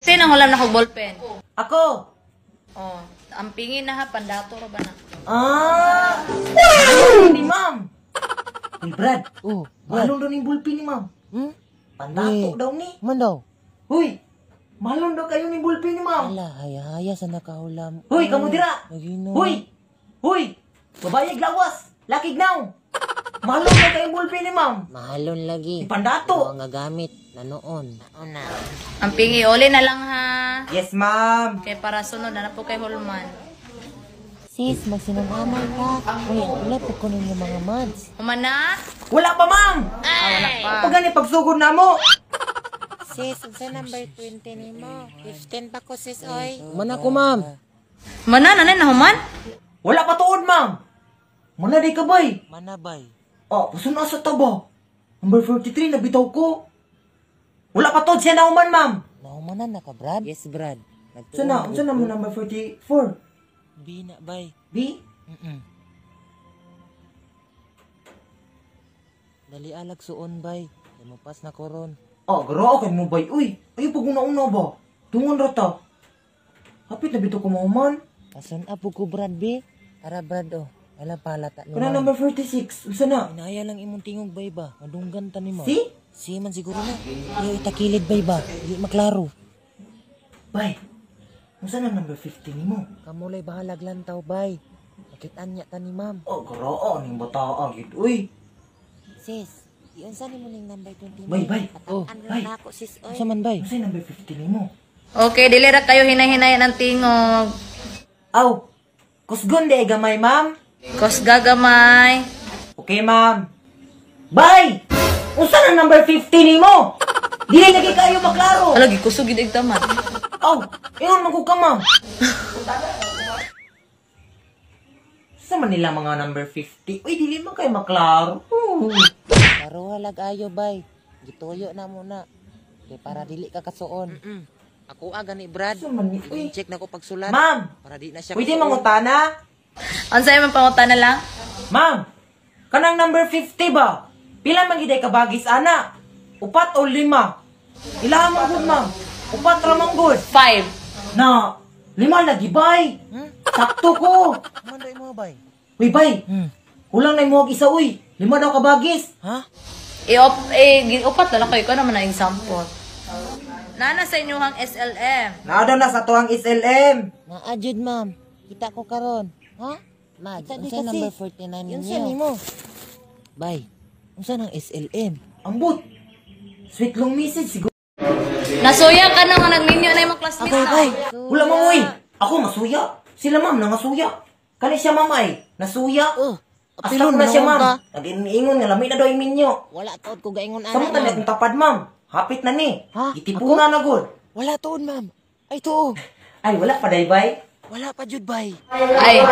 Sino ang hulam na kog ballpen? Ako! Oh, ang pingin na ha, pandato ra ba na? Ah! Ni ma'am! Uy, Brad. Oh, Brad. Mahalon daw ni ballpen ni ma'am. Hmm? Pandato Eh. daw ni. Man daw. Uy! Mahalon daw kayo ni ballpen ni ma'am. Ala, haya-haya sa nakahulam. Huy, kamo dira! Nagino. Huy! Huy! Babayag lawas! Lakig now! Mahalon daw kayong ballpen ni ma'am. Mahalon lagi. Ipandato. Ito ang gagamit na noon. Naon na. Ang pingi uli na lang ha. Yes, ma'am. Kay para sunod na na po kay Hulman. Sis, magsinamamay ka. Uy, wala po ko ninyo mga mads. Humana? Wala pa, ma'am! Ah, wala pa. Pag gani pagsugod na mo. Sis, unsa number 20 nimo? 15 pa ko, sis, oy. Man ako, ma'am. Mana na na human? Wala pa tuod, ma'am. Muna di ka, bay. Manabay. Oh, puso na sa taba. Number 43, nabitaw ko. Wala pa tuod siya na human, ma'am. Nahumanan na ka, Brad? Yes, Brad. Saan na? Saan na mo number 44? B na, bay. B? Mm-mm. Dali alag suon, bay. Kay mo pas na koron. Ah, garao kay mo, bay. Uy, ayaw pag una-una ba? Tungon rata. Hapit na bitaw ko mahuman. Asan apo ko, Brad, B? Ara, Brad, oh. Wala palata ni Kana ma'am. number 46. Unsa na? Inaya lang imong tingog, bay ba? Madunggan ta ni ma'am. Si? Si man siguro na. Iyo itakilid, bay ba? Di maklaro. Bay, unsa na number 50 nimo? Kamulay bahalag lantaw, bay. Makitaan niya ta ni ma'am. Oh, garao ning bataa gid. Uy, Sis, iunsa nimo ning number 20 Bay, bay. Oh, Ano bay. na ako, sis, oy. Unsa man, bay? Unsa number 50 nimo? Okay, dili ra kayo hinay-hinayan ang tingog. Aw, kusgon di ay gamay, ma'am. Kusga gamay. Okay, ma'am. Bay! Unsa na number 50 nimo? Dili lagi kayo maklaro. Ala gikusog gid ig taman. Aw, ingon man ko ka, ma'am. Sa man nila mga number 50? Uy, dili man kayo maklaro. Klaro lag ayo, bay. Gituyo na muna. Kay para dili ka kasuon. Ako aga ni Brad. Sa man ni uy. Check na ko pagsulat. Ma'am, Para di na siya pwede mangutana? Unsa imong pangutana lang? Ma'am, kanang number 50 ba? Pila man gid ay kabagis ana? Upat o lima? Ilaha man gud, ma'am. Upat ra man gud. 5. Na, lima lagi bay. Sakto ko. Man daw mo, bay. Uy, bay. Kulang na imong isa uy. Lima daw kabagis. Ha? I-op eh giupat na lang kayo ko naman na example. Nana sa inyong SLM. Naa daw na sa tuang SLM. Naa jud, ma'am. Kita ko karon. Ha? Mad, Kita di unsa kasi. number 49 ninyo? Unsa nimo? Bay, unsa nang SLM? Ambot. Sweet long message siguro. Nasuya ka na nga nagminyo na imong classmate Okay, na. bay. Wala ma'am uy. Ako masuya. Sila ma'am nangasuya. Kani siya ma'am ay nasuya. Oh, Asta apilon ko na siya naman ma'am. ka. Nag-ingon nga lami na daw yung minyo. Wala taod ko gaingon ana. Samot na ma'am. ni akong tapad ma'am. Hapit na ni. Ha? Gitipuna na gud. Wala tuod, ma'am. Ay tuo. Ay wala pa day bay. Wala pa jud, bay. Ay,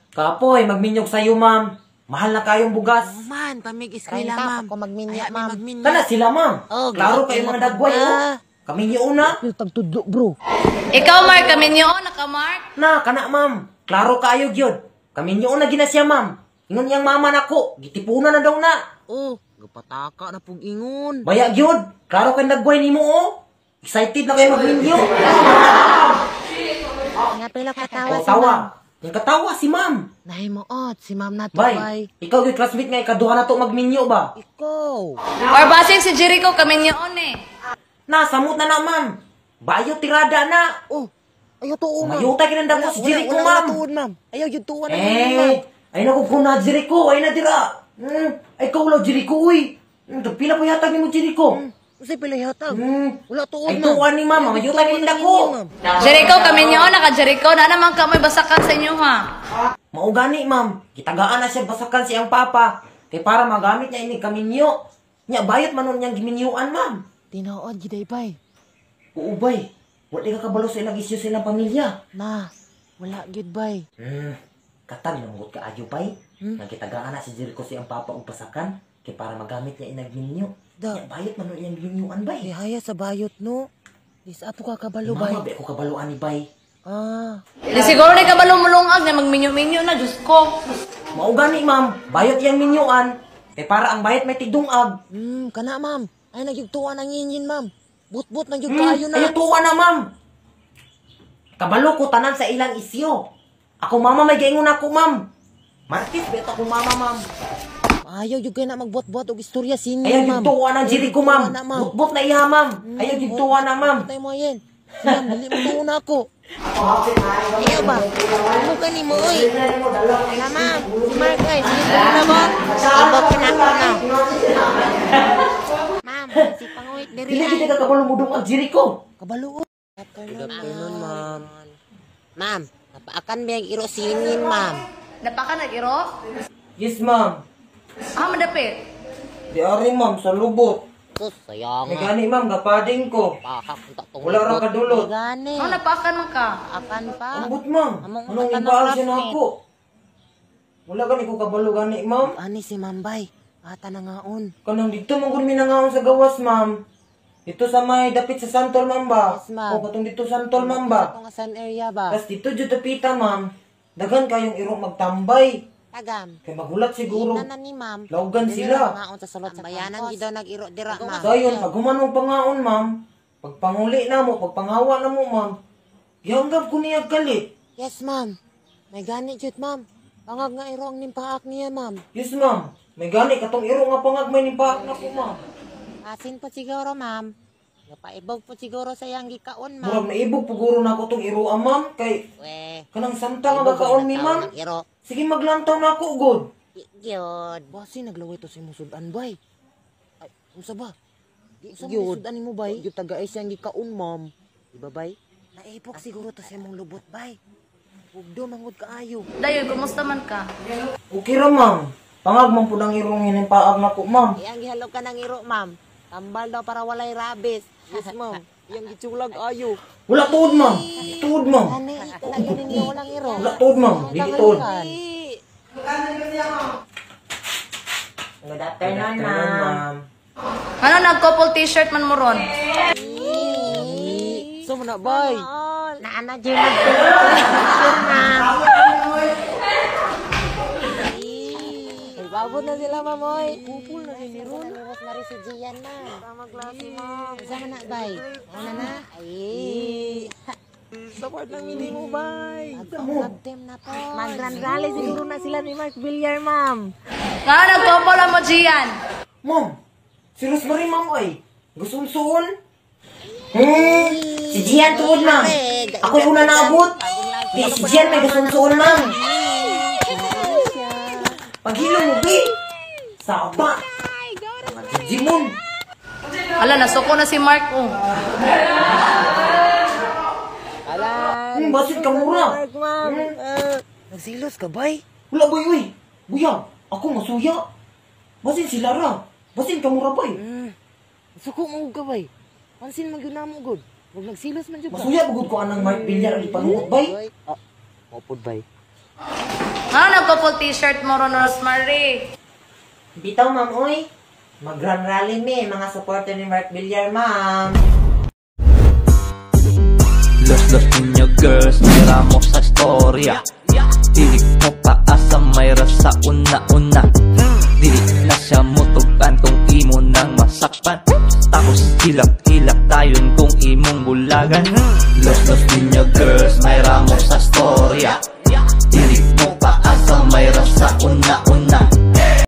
Kapoy, magminyog sayo ma'am. Mahal na kayong bugas. Man, pamig eskwela, Trenta ma'am. pa ko magminya, Ay, ma'am. magminya. Kana sila ma'am. Oh, Klaro kayo mga dagway oh. Kami una. Pero tagtudlo, bro. Ikaw Mark, kaminyo na ka Mark. Na kana ma'am. Klaro kayo gyud. Kami una gina siya ma'am. Ingon niyang mama nako, gitipuna na daw na. Oh, gapataka na pug ingon. Baya gyud. Klaro kay dagway nimo oh. Excited na kayo magminyo. Nga pila katawa Oh, si ma'am. tawa. Yung katawa si ma'am. Nahimuot si ma'am na to, bay. Bay, ikaw gyud classmate nga ikaduha na to magminyo ba? Ikaw. Or basing si Jericho kaminyo eh. Na samot na na ma'am. Bayo tirada na. Oh, ayaw tuo, ma'am. Mayuta kinanda ko si Jericho, wala, ma'am. Wala tuod, ma'am. Ayaw jud tuwa na ma'am. Eh, ay naku ko na Jericho, ay na dira. Ay kaulaw Jericho uy. Pila pa yatag nimo Jericho. Unsay pila yatag? Wala tuod, Ay ma'am. tuwa ni ma'am, mayuta kinanda ko. Ma'am. Jericho kaminyo na ka Jericho na naman ka may basakan sa inyo ha. Mao gani ma'am, gitagaan na siya basakan siyang papa kay para magamit niya ini kaminyo. Nya bayot man nun niyang giminyuan ma'am. Tinuod gid ay, bay. Oo bay, wa di ka kabalo sa ilang isyu sa ilang pamilya. Na, wala gid, bay. Katag namgot ka ayo bay. Nang gitagaan na si Jericho siyang papa og basakan kay para magamit niya inag minyo. Da. Nya bayot man nun niyang giminyuan bay. Lihaya sa bayot, no? Di sa ato ka kabalo, bay. Mama, be ako kabaluan ni bay. Ah, Di siguro ni kabalo mulungag na magminyo-minyo na Diyos ko. Mao gani ma'am, bayot yang minyuan. Kay para ang bayot may tigdungag. kana, ma'am. Ay nagyugtuan ang inyin, ma'am. Butbut na jud kaayo na. Ayaw tuwa na, ma'am. Kabalo ko tanan sa ilang isyo. Ako mama may gaingon ako, ma'am. Martis bet ako mama, ma'am. Ayaw jud kay na magbuhat-buhat og istorya senior, Ayaw ma'am. jud tuwa na Jericho, ma'am. Tuwa na, ma'am. Butbut na iya, ma'am. Ayaw jud tuwa na, ma'am. Patay mo yan. Ma'am, dili mo tuon ako. Ayaw ba? Ano ka ni mo, oy? Ala, ma'am. Si Mark, ay. Sige po na ba? Ibok ka na ako na. Ma'am, si Panguit diri Dili ay. gid ka kabalo mudong ang Jericho. Kabalo. Good afternoon, ma'am. Ma'am, napaakan ba yung iro singin, ma'am? Napaka nag-iro? Yes, ma'am. Ah, madapit. Di ari, ma'am, sa lubot. Sus, sayang May nga. gani, ma'am, gapading ko. Pahak, unta tong Wala ra lubot. kadulot. May gani. Ah, napakan man ka. Paakan pa. Ambot, ma'am. Among Anong utan ng ibaal siya na classmate. ako? Wala gani ko kabalo gani, ma'am. Ani si ma'am bay. Ata na ngaon. Kanang dito man gud minangaon sa gawas, ma'am. Dito sa may dapit sa Santol, ma'am ba? Yes, ma'am. O katong dito Santol, ma'am ba? Sa nga san area ba? Tas dito jud tapita, ma'am. Daghan kayong iro magtambay. Tagam. Kay magulat siguro. Tingnan na ni ma'am. Laugan Dili sila. ra Ngaon sa sulod sa bayanan gid daw nag-iro dira, ma'am. Sayon, pag humanong pangaon, ma'am, pagpanguli na mo, pagpangawa na mo, ma'am, gihanggap ko niya kalit. Yes, ma'am. May gani jud, ma'am. Pangag nga iro ang nimpaak niya, ma'am. Yes, ma'am. May gani katong iro nga pangag may nimpaak na ko, ma'am. Asin po siguro, ma'am. Napaibog po siguro sa iyang gikaon, ma'am. Murag naibog puguro na ako tong iro, ah, ma'am, kay We. kanang samta nga gakaon mi, ma'am. Iro. Sige maglantaw na ako, god. Di gyud. Basi naglaway to sa imong sudan bay. Ay, unsa ba? Di unsa man sudan nimo bay? Gyud taga ay siyang gikaon, ma'am. Di ba bay? Naipok siguro to sa imong lubot bay. Ugdo mangod kaayo. Dayon, kumusta man ka? Okay ra, ma'am. Pangag man pud ang irong hinimpaag na ko, ma'am. Iyang gihalok ka ng iro, ma'am. Tambal daw para walay rabis. Yes, ma'am. Iyang gitsulag ayo. Wala tuod, ma'am. Tuod, ma'am. Ani, lagi ninyo walang iro. Wala tuod, ma'am. Dili tuod. Good afternoon, ma'am. Ano, nag-couple t-shirt man mo ron? So man na bay. Naana jud nagpicture, ma'am. Ibabot na sila, ma'am, oy. Kupol na ni Ron. Nangurot na rin si Gian, ma'am. Tama klase, ma'am. Sama na, bay. Ano na? Ay. Support lang hindi mo, bay. Mag-team na po. Mag-grand rally siguro na sila ni Mark Villar, ma'am. Nga, nag-couple mo, Gian. Ma'am, si Rosemary, ma'am, ay. Gusto suon? Si Gian tuod, ma'am. Ako'y una naabot. Di, si Gian may gustong suon, ma'am. Paghilo mo, bi. Saba. Mga Digimon. Ala, nasuko na si Mark, oh. Basit ka mura. Ma'am. Nagsilos ka, bay? Wala, boy, uy. Buya, ako masuya. Basin sila ra. Basin ka mura, boy. Suko mo ka, bay. Pansin man gyud namo gud. Wag nagsilos man jud ka. Masuya, bugod ko anang Mark Villar ang ipanuot, bay. Ah, mopod bay. Nga, nag-couple t-shirt mo ron, Rosemary. Bitaw, ma'am, oy. Mag-grand rally me, mga supporter ni Mark Villar, ma'am. Los los niños girls, tira mo sa istorya. Dili mo paasa, may rasa una-una. Dili na siya mutugan kung imo nang masakpan. Tapos hilak-hilak tayon kung imong bulagan. Los los niño girls, may ramo sa storya.